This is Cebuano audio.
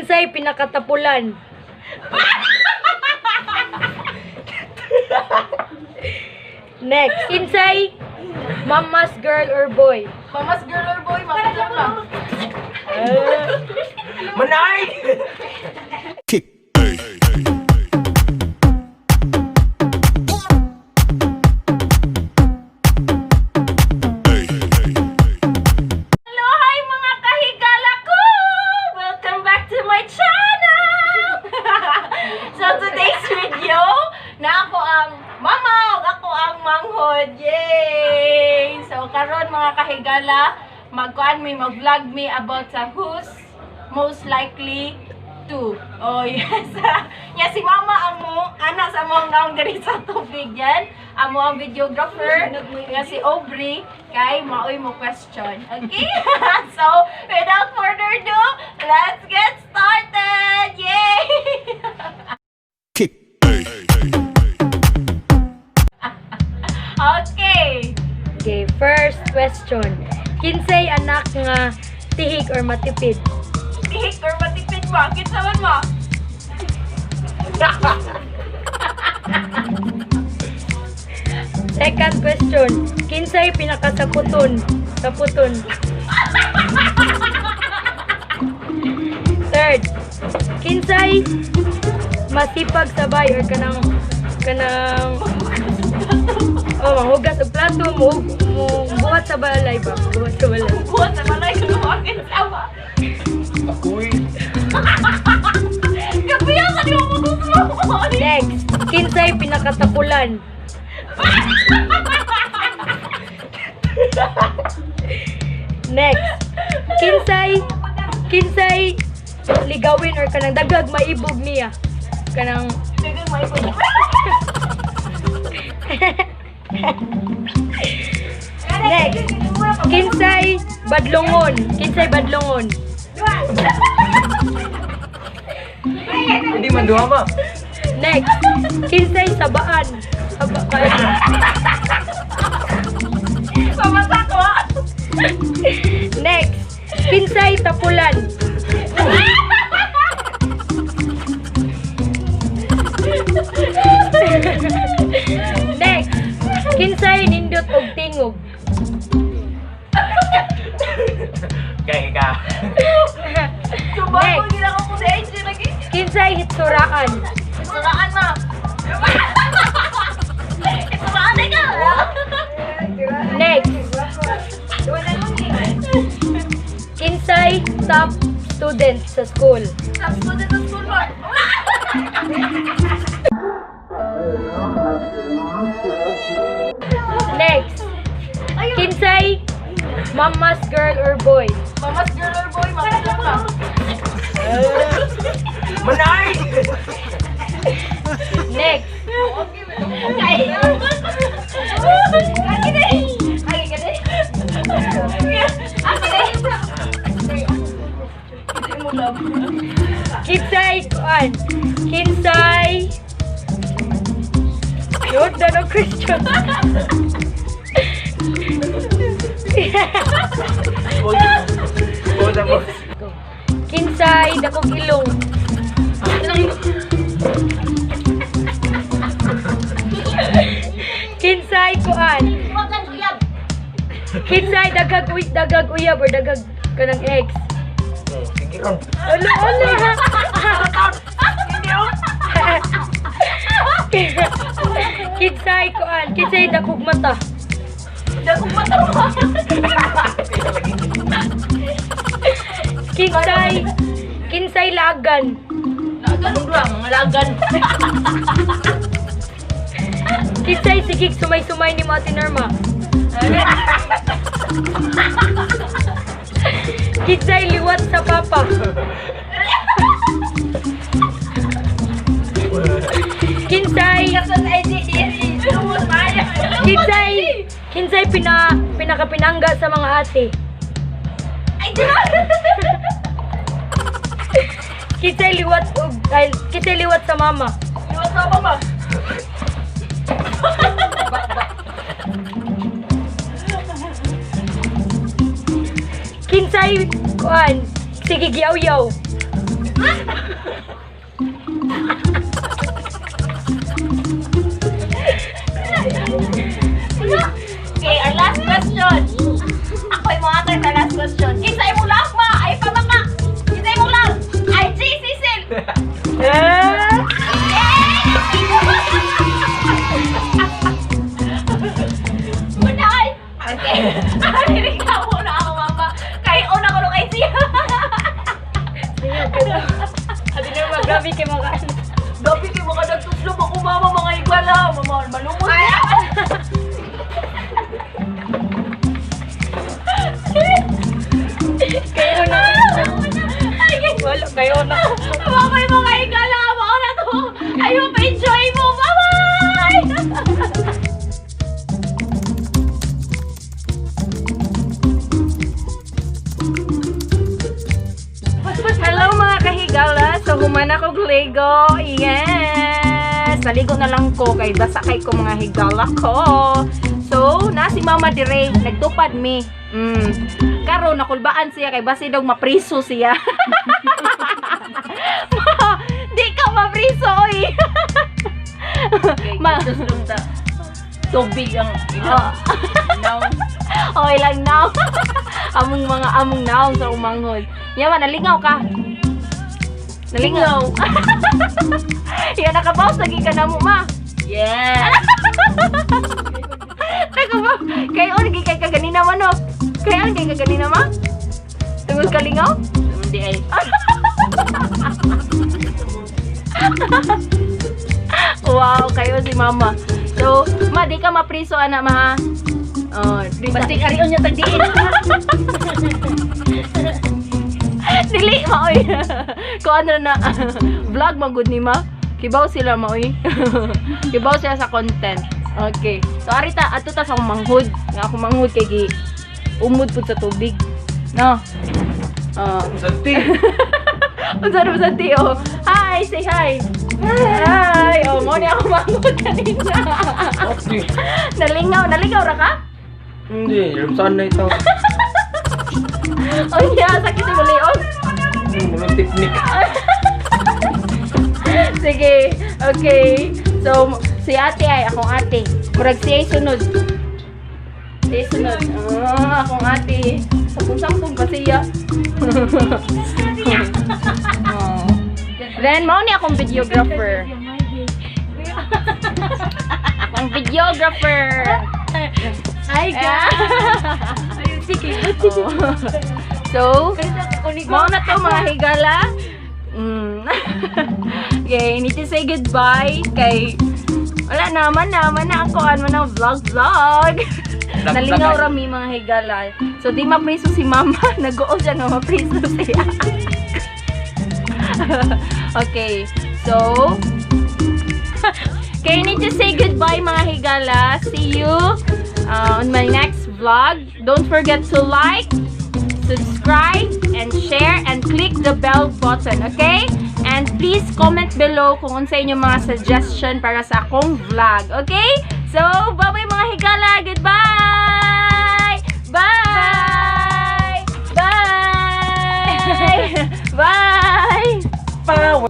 Kinsay pinakatapulan? Next, kinsay mama's girl or boy? Mama's girl or boy, mama's girl ma. Manay! Kick. Hello, hi mga kahigala ko! Welcome back to my channel! So today's video, na ako ang mama ug ako ang manghod. Yay! So karon mga kahigala, magkuan mi, mag-vlog mi about sa who's most likely to. Oh yes. Ya si mama ang mo ana sa among naong diri sa tubig yan. Amo ang videographer nga si Aubrey kay maoy mo question. Okay? So, without further ado, let's get started. Yay! Kick. Okay. Okay, first question. Kinsay anak nga tihik or matipid? Tihik or matipid mo? Kinsa man mo? Second question. Kinsay pinakasaputon? Saputon. Third, kinsay masipag sabay or kanang oh, manghugas og plato, mo buhat sa balay ba? Buhat sa balay. Buhat sa balay ko kinsa ba? Ako'y Kapiya ka di mo magusto. Next, kinsay pinakatapulan? Next, kinsay ligawin or kanang dagag maibog niya. Kanang Dagang maipod. Next, kinsay badlongon, kinsay badlongon. Hindi man duha ma. Next, kinsay sabaan. Sabaan. Pamata ko ah. Next, kinsay tapulan. Next, kinsay nindot og tingog. Kay ka. Subago Next. gina ko sa IG lagi. Kinsay hitsuraan. Suraan ma. Suraan na ka. Next, kinsay top student sa school. Top student sa school mo. Next, kinsay mama's girl or boy. Mama's girl or boy, mama's girl ma. Manay! Next, Ay. Ay, gini. Ay, gini. Ay, gini. Hindi mo love. Kinsay kuan. Kinsay Yun, no question. Pause ang boss. Kinsay dakong ilong. Kinsay kuan. Kinsay dagag uyab or dagag kanang ex. Oh, sige ron. Ano ano? Kinsay kuan, kinsay dakog mata. Dagong mata mo. Kinsay lagan. Lagan mo mga lagan. Kinsay sigig sumay-sumay ni Mati Norma. Kinsay liwat sa papa. Kinsay kinsay kinsay pinakapinangga sa mga ate. Ay, di ba? Kinsay liwat og ay, kinsay liwat sa mama. Liwat sa mama. Kinsay kuan sige giyaw-yaw. Okay, our last question. Ako yung mga sa last question. Kinsa imong love, ma? Ay, pamaka! Kinsa imong love? Ay, G, Cecil! Eh? Muna ay! Okay. Ay, ikaw muna ako, mama. Kay una ko nung kay siya. Adi na ma, grabe kay mga ano. Gabi kay mga nagtuslog ako, mama, mga igwala. Mama, malumot. Kayo na. Wala, kayo na. Bye-bye, mga igala. Mao na to. I hope enjoy mo. Bye-bye! Hello, mga kahigala! So human ako ligo. Yes! Naligo na lang ko kay basa kay ko, mga higala ko. So, na si Mama dire, nagtupad mi. Karon nakulbaan siya kay basi daw mapriso siya. Ma, di ka mapriso oy. Ma, Tubig ang oh, naw. Okay lang now. Among mga among naong sa umanghod. Yaman, nalingaw ka. Nalingaw. Yan, nakabawas lagi ka na mo, ma. Yes. Nakabawas. Kay on, kay kay kaganina man, no? Kay on, kay kaganina ma? Tungod kalingaw? Hindi ay. Wow, kayo si mama. So, ma, di ka mapriso, anak, ma, ha? Oh, di Basta arion niya tagdiin. Dili, ma, oy. Kung ano na, vlog man gud ni ma. Kibaw sila, ma, oy. Kibaw sila sa content. Okay. So, arita, ato ta sa akong manghud. Nga akong manghud kay gi umod pud sa tubig. No? Oh. Santi. Unsa na sa tiyo? Hi, say hi. Hi. Oh, mo ni ako manghud kanina. Okay. Nalingaw, nalingaw ra ka? Hindi, saan na ito? Oh yeah, sakit si Leon. Mga teknik. Sige, okay. So, si ate ay akong ate. Murag siya ay sunod. Siya ay sunod. Ah, akong ate. Sampung-sampung pa siya. Oh. Then, mao ni akong videographer. Akong videographer. Hi guys! Ayun, sige. Oh. So, mao na to, mga higala. Okay, need to say goodbye kay wala naman naman na ako ano na vlog vlog. Nalingaw vlog. ra mi, mga higala. So di mapriso si mama, nag-oo siya nga mapriso siya. Okay, so okay, need to say goodbye, mga higala. See you on my next vlog. Don't forget to like, subscribe, and share, and click the bell button, okay? And please comment below kung unsa inyong mga suggestion para sa akong vlog, okay? So, bye-bye, mga higala! Goodbye! Bye! Bye! Bye! Power.